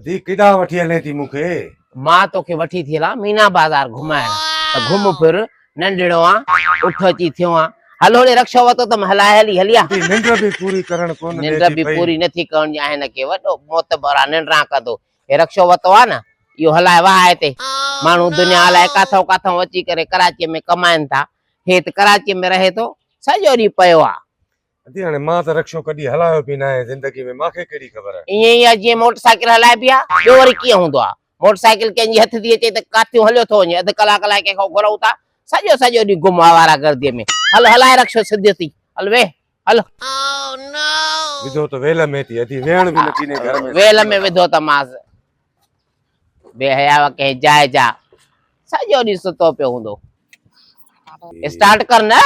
ادي ڪيڏانهن وٺي هلين ٿي مون کي؟ مان توکي وٺي ٿي هلان مينا بازار گهمائڻ ته گهم ڦر، ننڍڙو آن، اٺ اچي ٿيو آن. هل هوڏي رڪشو وتو اٿم هلائي هلي هلي آ. ادي ننڊ به پوري ڪرڻ ڪونه ڏي ننڊ ٿي به پئي. پوري نٿي ڪرڻ ڏيان هن کي وڏو معتبر آ ننڊان ڪندو. هي رڪشو وتو آ نه اهو هلائي واهه هتي. ماڻهو دنيا الائي ڪاٿئون ڪاٿئون اچي ڪري ڪراچيء ۾ ڪمائن ٿا. هي ته ڪراچيء ۾ رهي ٿو سڄو ڏينهن پيو آ. ادي هاڻي مان ته رڪشو ڪڏهن هلايو به ناهي زندگي ۾ مان کي ڪهڙي خبر. ائين ئي آ جيئن موٽر سائيڪل هلائبي آ ٻيو وري ڪيئن هوندو آ. موٽر سائيڪل ڪنهن جي هٿ ٿي اچي ته ڪاٿيون هليو ٿو وڃي اڌ ڪلاڪ لاء ڪنهن کان گهرون ٿا سڄو سڄو ڏينهن گم آواره گرديء ۾ هل هلائي رڪشو سڌيو ٿي هل ويهه هل. وڌو ته ويل ۾ ٿي ادي ويهڻ به نٿي ڏي گهر ۾. ويل ۾ وڌو ته مانس. بي حياء ڪنهن جاء جا سڄو ڏينهن ستو پيو هوندو. اسٽارٽ ڪر نه.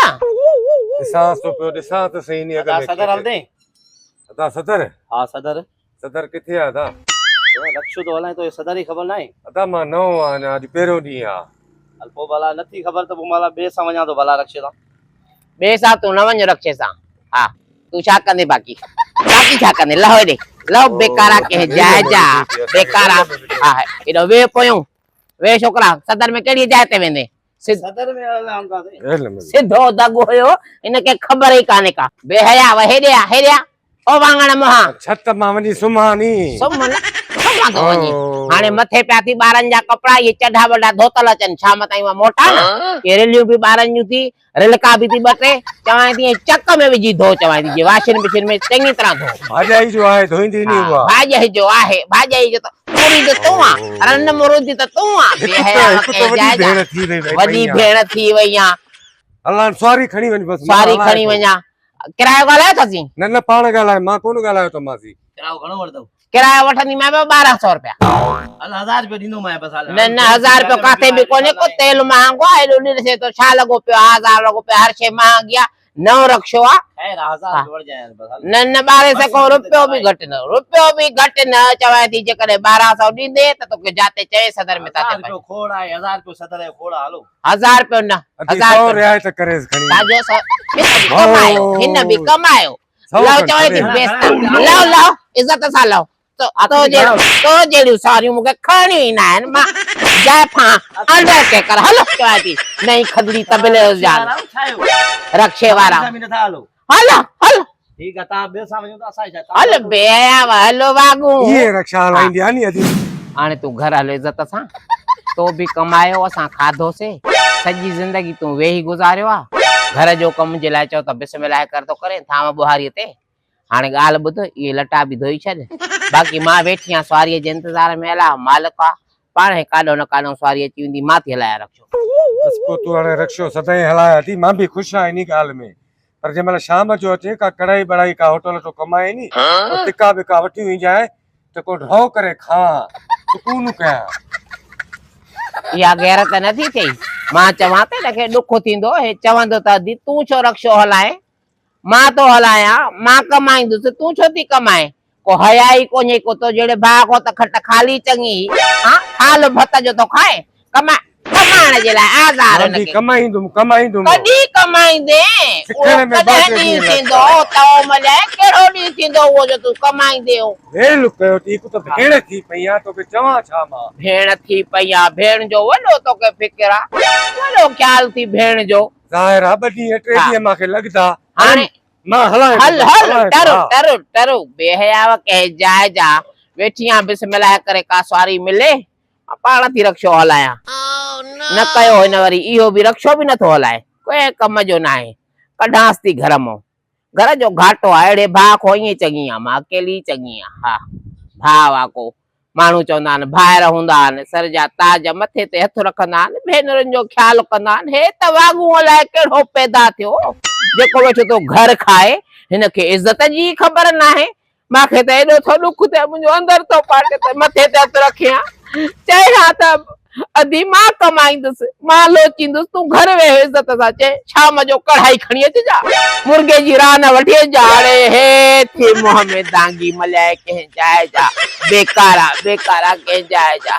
ڏسانس ٿو پيو ڏسان ته سهي انهي اڳ ۾ ادا صدر هلندين؟ ادا صدر؟ ها صدر. صدر ڪٿي آ ادا؟ رڪشو ٿو هلائين توکي صدر جي خبر ناهي؟ ادا مان نئون آهيان اڃا اڄ پهريون ڏينهن آ. هل پوء ڀلا نٿي خبر ته پوء مان ٻئي سان وڃان ٿو ڀلا رڪشي سان. ٻئي سان تون نه وڃ رڪشي سان. ها تون ڇا ڪندين باقي باقي ڇا ڪندين لهو هيڏي لهو بيڪارا ڪنهن جاء جا بيڪارا ها هيڏو ويهه پويون ويهه ڇوڪرا صدر ۾ ڪهڙي جاء تي ويندين صدر ۾ سڌو دڳ هيو هن کي خبر ئي ڪانهي ڪا بي حيا و هيڏي آ هيڏي آ او واڱڻ منهان. ڇت مان وڃي سمهان ني. سمهه نه سمهان ٿو وڃي. هاڻي مٿي پيا ٿي ٻارن جا ڪپڙا اهي چڍا وڏا ڌوتل اچن شام تائين اها موٽا نه اهي رليون به ٻارن جون ٿي رلڪا به ٿي ٻه ٽي چوانء ٿي ۽ چڪ ۾ وجهي ڌو چوانء ٿي جي واشن مشين ۾ چڱي طرح ڌو. ڀاڄائي جو آهي ڌوئيندي ني اها. ڀاڄائي جو آهي ڀاڄائي جو ته مريد تون آ رن مريد ته تون آ بي حيا هڪ ته وڏي ڀيڻ ٿي وئي وڏي ڀيڻ ٿي وئي آ. هلان سواري کڻي وڃ بس سواري کڻي وڃان ڪرايو ڳالهايو اٿسين؟ نه نه پاڻ ڳالهاء مان ڪونه ڳالهايو ٿومانسين. ڪرايو گهڻو وٺندؤ؟ ڪرايو وٺنديمانء 12 سئو رپيا. هل هزار رپيو ڏيندومانء بس هل. نه نه هزار رپيو ڪاٿي به ڪونهي ڪو تيل مهانگو آ هيڏو ڏسين ٿو ڇا لڳو پيو آ هزار لڳو پيو آ هر شيء مهانگي آ نئون رڪشو آ. خير آ هزار رپيو وٺجانء هل بس هل. نه نه ٻارهين سئي کان رپيو به گهٽ نه رپيو به گهٽ نه چوانء ٿي جيڪڏهن 12 سئو ڏيندين ته توکي جاتي چوين صدر ۾ تاتي هزار رپيو کوڙ آهي هزار رپيو صدر جو کوڙ آ هلو. هزار رپيو نه هزار سو رعايت ڪريس کڻي تاجو سو هن به ڪمايو هن به ڪمايو لو چوي ٿي بيست لو لو عزت سان لو تو تو تو جهڙيون ساريون مونکي کڻڻيون ئي نه آهن مان زائفان انڊر ٽيڪر هلو چوي ٿي نئين کدڙي تبلي جان رڪشي وارا هل هل ٺيڪ آ تان ٻئي سان وڃو ته اسان ڇا هل بي حيا هلو واڳون اهي رڪشا هلائيندي آ ني ادي هاڻي تون گهر هل عزت سان تو به ڪمايو اسان کاڌو سي سڄي زندگي تون ويهي گذاريو آ گهر جو ڪم جي لاء چئو ته بسم الله ڪر ٿو ڪرين ٿانو ٻهاري تي هاڻي ڳالهه ٻڌ اهي لٽا به ڌوئي ڇڏ باقي مان ويٺي آهيان سواريء جي انتظار ۾ الا مالڪ آ پاڻهي ڪاڏو نه ڪاڏو سواري اچي ويندي مان ٿي هلايان رڪشو. بس پوء تون هاڻي رڪشو سدائين هلاء ادي مان به خوش آهيان انهي ڳالهه ۾ پر جنهن مهل شام جو اچي ڪا ڪڙهائي ٻڙهائي ڪا هوٽل تو ڪمائي ني پوء تڪا ٻڪا وٺي وينجانء ته ڪو ڍؤ ڪري کاوان سڪون ڪيان. اها غيرت نه ٿي ٿئي. مان چوان ته هن کي ڏک ٿيندو هي چوندو ته ادي تون ڇو رڪشو هلائين مان ٿو هلايان، مان ڪمائيندس، تون ڇو ٿي ڪمائين؟ ڪو حياء ئي ڪونهي ڪو تو جهڙي ڀاء کان ته کٽ خالي چڱي هئي. ها، ٿالهه ڀت جو ٿو کائين؟ ڪمائي، ڪمائڻ جي لاء آزار هن مان به کي. ڪمائيندم، ڪمائيندم. ڪڏهن ڪمائيندين؟ اهو سکڻ ۾ ٻه ڪڏهن ٽي ڏينهن ڏينهن ٿيندو؟ لڳندا. تو مليائي ڪهڙو ڏينهن ٿيندو اهو جو تون ڪمائيندين؟ ويل ڪيو ٿي، هڪ ته ڀيڻ ٿي پئي آن، توکي چوان ڇا مان؟ ڀيڻ ٿي پئي آن، ڀيڻ جو وڏو توکي فڪر آ، وڏو خيال ٿي ڀيڻ جو. ظاهر آ ٻه ڏينهن ٽي ڏينهن مان کي لڳندا. هاڻي مان هلان ٿو هل هل هلان ٿو ٽر ها. ٽر ٽر بي حياء ڪنهن جاء جا ويٺي آن بسم الله ڪري ڪا سواري ملي مان پاڻ ٿي رڪشو هلايان نه ڪيو هن وري اهو به رڪشو به نٿو هلائي ڪنهن ڪم جو ناهي ڪڍانس ٿي گهر مون گهر جو گهاٽو آ اهڙي ڀاء کان ائين چڱي آ مان اڪيلي چڱي آ ها ڀاء آ ڪو ماڻهو چوندا آهن، ڀائر هوندا آهن، سر جا تاج مٿي تي هٿ رکندا آهن، ڀينرن جو خيال ڪندا آهن، هي ته واڳون الائي ڪهڙو پيدا ٿيو، جيڪو ويٺو ٿو گهر کائي، هن کي عزت جي ئي خبر ناهي، مان کي ته ايڏو ٿو ڏک ٿئي، منهنجو اندر ٿو ڦاٽي ته مٿي تي هٿ رکيان، چئي ها ته ادي مان ڪمائيندس، مان لوچيندس، تون گهر ويهه عزت سان چئي، شام جو ڪڙهائي کڻي اچجان، مرغي جي ران وٺي اچجان، اڙي هي ٿي منهن ۾ دانگي مليائي ڪنهن جاء جا، بيڪارا، بيڪارا ڪنهن جاء جا.